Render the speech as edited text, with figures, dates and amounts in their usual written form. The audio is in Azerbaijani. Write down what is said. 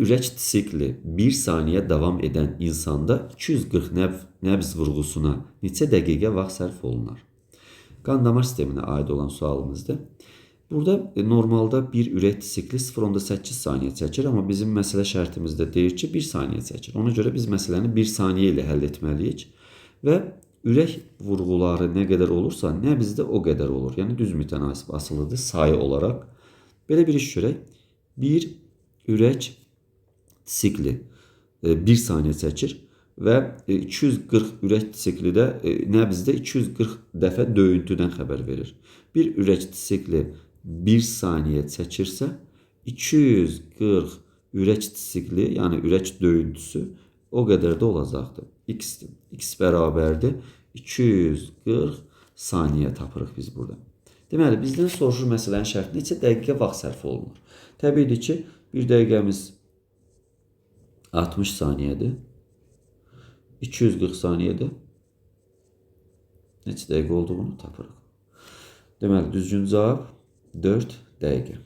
ürək sikli 1 saniyə davam edən insanda 240 nəbz vurğusuna neçə dəqiqə vaxt sərf olunar? Qan damar sisteminə aid olan sualımızdır. Burada normalda bir ürək sikli 0,8 saniyə çəkir, amma bizim məsələ şərtimizdə deyir ki, 1 saniyə çəkir. Ona görə biz məsələni 1 saniyə ilə həll etməliyik və ürək vurğuları nə qədər olursa, nəbz də o qədər olur. Yəni düz mütənasib asılıdır sayı olaraq. Belə bir iş görək. Bir ürək sikli 1 saniyə çəkir və 240 ürək sikli də nəbzdə 240 dəfə döyüntüdən xəbər verir. Bir ürək sikli 1 saniyə çəkirsə, 240 ürək sikli, yəni ürək döyüntüsü o qədər də olacaqdır. X-dir. X bərabərdir 240 saniyə tapırıq biz burada. Deməli, bizdən soruşur məsələnin şərti neçə dəqiqə vaxt sərf olunur? Təbiidir ki, bir dəqiqəmiz 60 saniyədir. 240 saniyədə neçə dəqiqə olduğunu tapırıq. Deməli, düzgün cavab 4 dəqiqə.